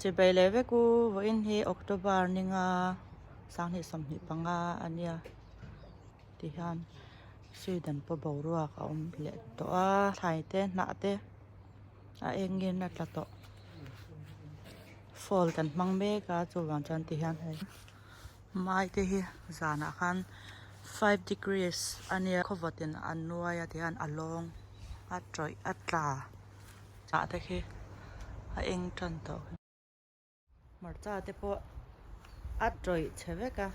Chibai leh vek u, vawiin hi October ninga 2025 a nia ti hian Sweden pawh boruak a awm leh tawh a, thlai te hnah te a engin a tla tawh. Fall kan hmang mek a chuvang chuan ti hian hei mai te hi zanah khan five degrees a nia khawvawtin a nuai a ti hian a lawng a tawih a tla. Hnah te khi a eng tan tawh. Hmarcha te pawh a tawih chhe vek a.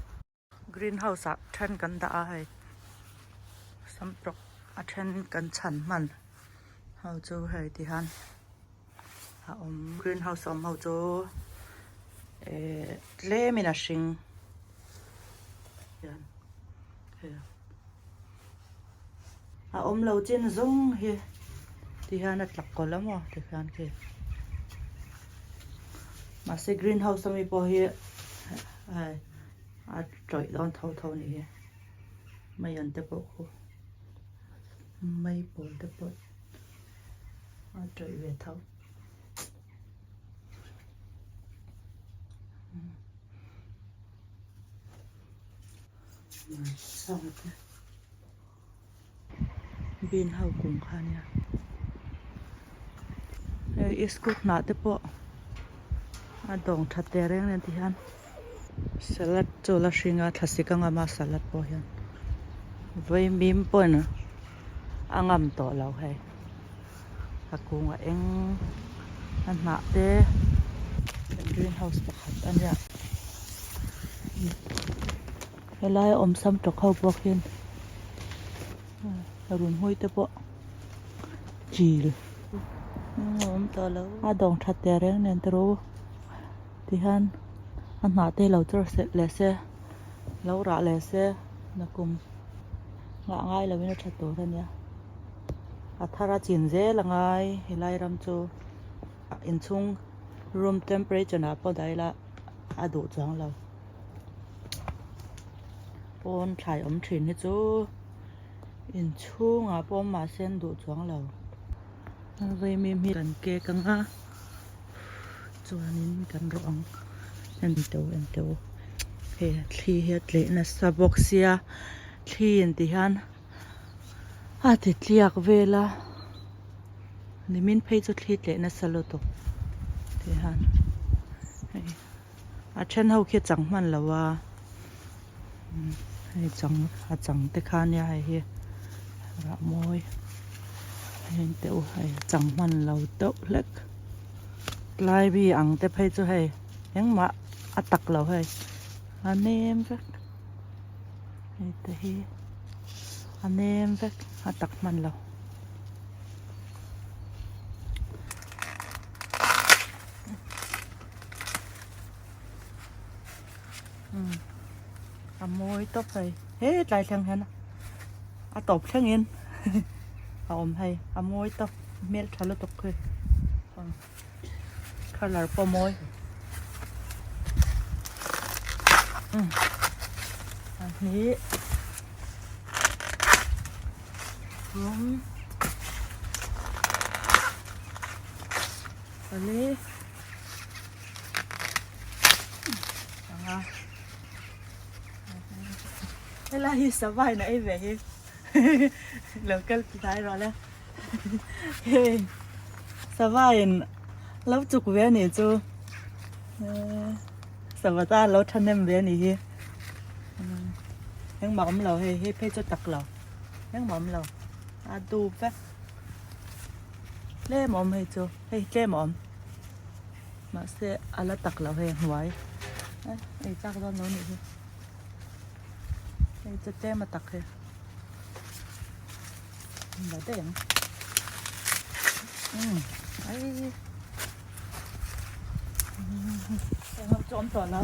Green house ah then kan dah a hei samtawk a then kan chhan hman ho chu hei ti hian a awm green house awm ho chu ehh tlem in a hring hian hei. A awm lo chin zawng hi ti hian a tlak kawlh a maw ti hian khi mahse green house ami pawh hi hei a tawih dawn tho tho a nih hi maian te pawh khu mai pawl te pawh a tawih ve tho. Bean ho kung kha ania hei iskut hnah te pawh a dawng that teh reng nen ti hian salad chu la hring a thlasik a ngam a salad pawh hian vawimim pawhin a ngam tawh lo hei a kung a eng a hnah te green house pakhat a nia. Helai a awm sam tawk ho pawh khian runhmui te pawh chil a dawng that teh reng nen te ru tihian a hnah te lo chawr seh leh se lo rah leh se nakum nghah ngai lovin a tha tur a nia a thar a chin zel a ngai helai ram chu inchhung room temperature ah pawh dah ila a duh chuang lo. Pawn thlai awm thin hi chu inchhungah pawh awm mahse an duh chuang lo. Vaimim hi kan kek ang a chuanin kan rawh ang en teuh en teuh hei thli hi a tleh nasa bawk sia thli in ti hian a ti tliak vel a nimin phei chu thli tleh nasa lutuk ti hian hei. A then ho khi a chang hman lo a hei chang a chang te kha ania hei hi rah mawi heng te u hei a chang hman lo deuh hlek tlai mi ang te phei chu hei engmah a tak lo hei a nem vek hei te hi a nem vek a tak hman lo. A mawi tawp hei he tlai thleng hian a tawp thleng in a awm hei a mawi tawp hmel tha lutuk khi colour pawh mawi a hnih rawng pali. Anga helai hi sava in a ei ve hi lo kal tlai rawh le hei sava in lo chuk ve anih chu sava tan lo thahnem ve anih hi engmah awm lo hei hei phei chu tak lo engmah awm lo a dup vek tlem a awm hei chu hei tlem a awm. Mahse a la tak lo hei a hnuai eh ei chak dawn lo nih hi hei chu tlem a tak hei la daih ang umm ai heng ho chu awm tawh lo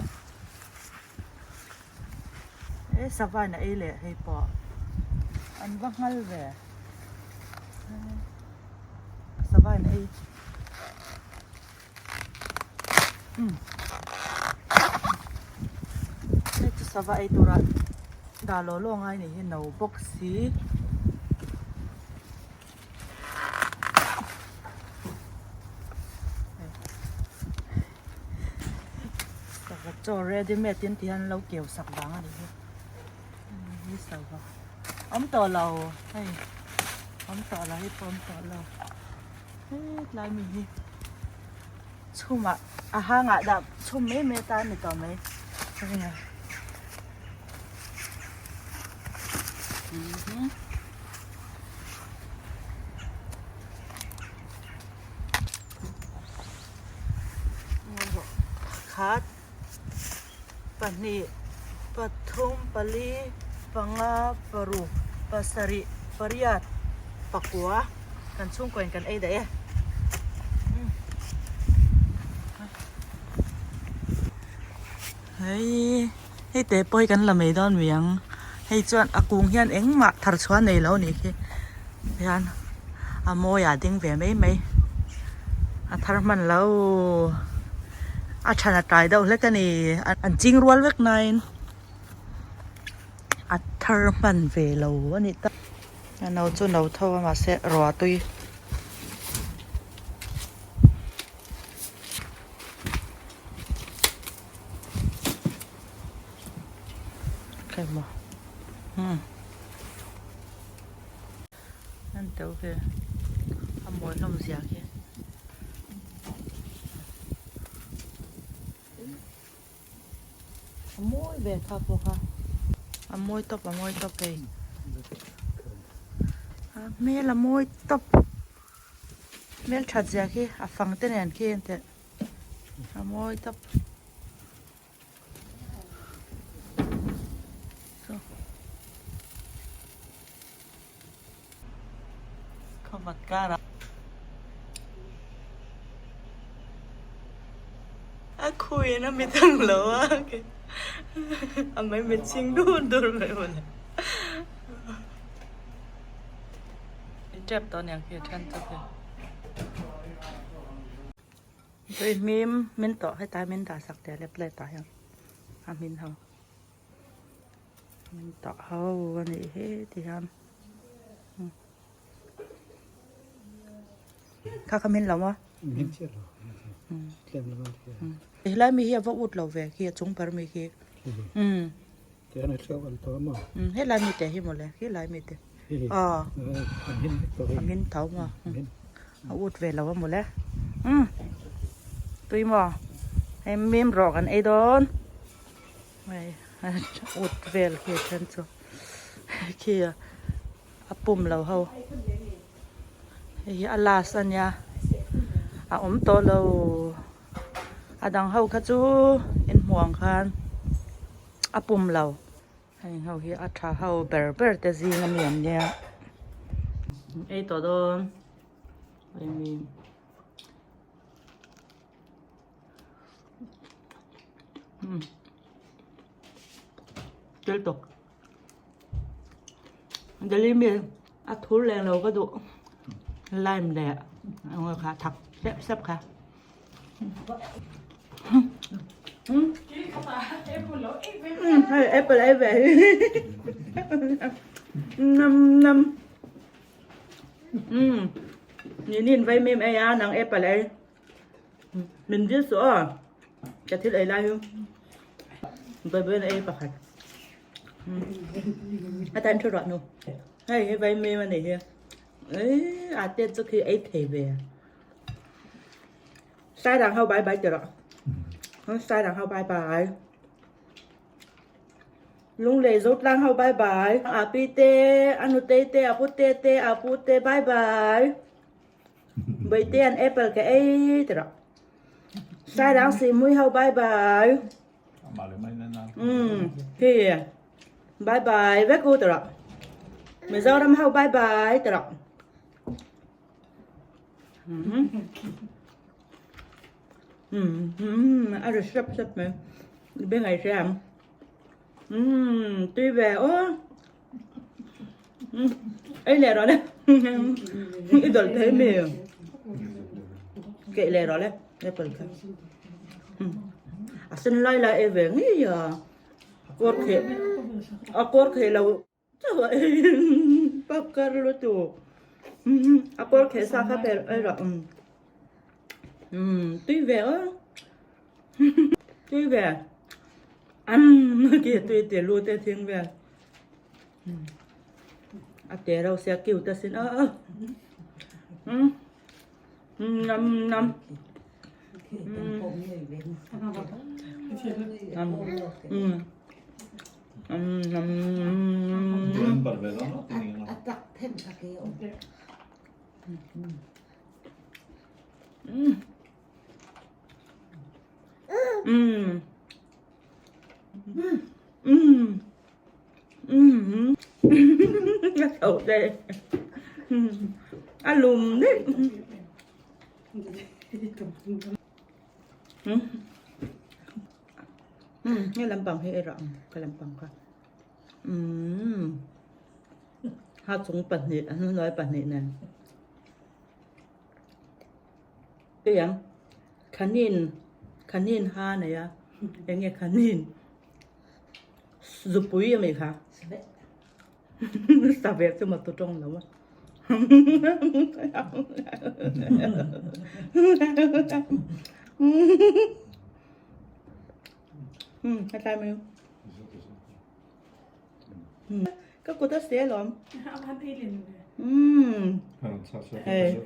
eh sava in a ei leh hei pawh an va nghal ve sava in a ei. Hei chu sava ei tura dah law law ngai nih hi no bawk si. Chaw ready made in ti hian lo keu sak vang a ni hi. Hi sava awm tawh lo hei awm tawh lo hei pawh awm tawh lo hetlai mi hi chhumah a hangah dah chhum mai mai atan ni tawh mai ka ring a. Khat pahnih pathum pali panga paruk pasarih pariat pakua kan chhungkaw in kan ei daih e. Hei hei teh pawh hi kan la mai dawn mai ang hei chuan a kung hian engmah thar chhuah nei lo anih khi hian a mawi ah ding ve mai mai a thar hman lo a than a tlai deuh hlek a ni an ching rual vek nain a thar hman ve lo a nih tak a no chu no tho a mahse ruah tui. An to ve a mawi hlawm zia khi a mawi ve kha pawh kha a mawi tawp a mawi tawp hei a hmel a mawi tawp. Hmel that zia khi a fang te nen khi en teh a mawi tawp. Khaw kar a. A khuin a mit ang lo a a mai mit chhing dur dur mai mawle. In tep tawh aniang khi a then chu khi. Tui hmim min tawh hetlai min dah sak teh le plate ah hian a hmin ho min tawh ho a nih hi ti hian kha kha min lo maw Min chiah lo tlem lo helai mi hi a va ut lo ve khi a chung ber mi khi Tihian a tleuh an tawh maw? Umm helai mi te hi mawle, helai mi te. Aw. An hmin vek tawh hi. A hmin tho maw? A ut ve lo a mawle. Umm tui maw? Hei mim rawh kan ei dawn. Hei ut vel khi a then chu khi a pum lo ho. Hei hi a last a nia a awm tawh lo. A dang ho kha chu inhmuh ang khan a pum lo heng ho hi a tha ho ber ber te zing ami an nia ei tawh dawn emi umm tel tawk Delhi mi a thur leng lo ka duh lime leh eng kha thak sep sep kha hei apple ei ve nam nam um ni nin vai mem ei a nang apple ei min dil suh aw ka thil ei lai hi vai ei pakhat A tan thu rawh nu. Hei hi vai mim a nih hi. Ei a te chu khi ei thei ve. Sai dang ho bye bye ti rawh. Sai dang ho bye bye. Lunglei zo tlang ho bye bye. A pi te, a nu te te, a pu te te, a pu te bye bye. Bai te an apple ka ei ti rawh. Sai dang si mui ho bye bye. Umm khi bye bye vek u tawh Mizoram ho bye bye tawh umm a ri sep sep mai beng ai hria ang umm tui ve aw umm ei leh rawh le i dawlh thei mi keih leh rawh le apple kha a sen lai lai ei ve ngei a kawr kheh a kawr kheh lo chauh a ei pakar lutuk a kawr kheh sa kha pe ei rawh umm tui ve aw tui ve. Umm khi tui ti lu te thing vel. A te reuh sia cute asin a a. Umm nam nam. A tho daih a lum daih he lampang hi erawh ang ka lampang kha umm ha chung pahnih a hnuai pahnih nen. Tui ang khanin khanin ha nei a eng nge khanin zupui a mi kha saveh chu maw tu tawng lo a hetlai mai Ka kut a se alawm. Umm. Hei.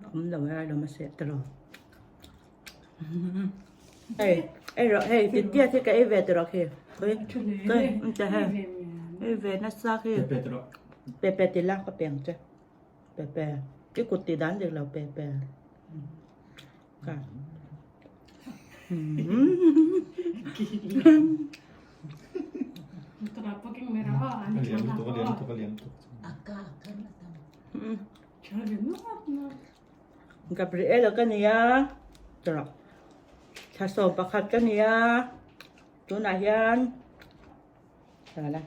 Awm lo e alawm a se tiraw. Hei, ei rawh hei titia khi ka ei ve tiraw khi. Khawi khawi um che hei. Ei ve nasa khi. Pe pe ti la ka peng che. Pe pe. I kut ti dan dik lo pe pe. Ka. Gabriela ka nia tawrh thla sawm pakhat ka nia tunah hian tala.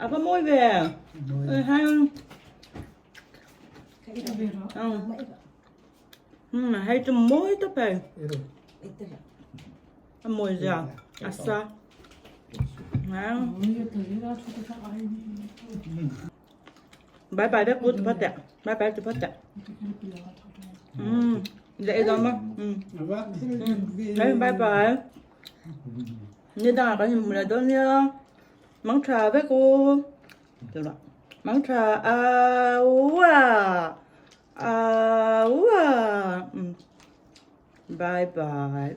A va mawi ve hei chu mawi tawp hei a mawi zia a sa bye bye vek u ti phawt teh bye bye ti phawt teh leh i zawm a bye bye ni dangah kan inhmu leh dawn nia mang tha vek u mang tha aua aua bye bye.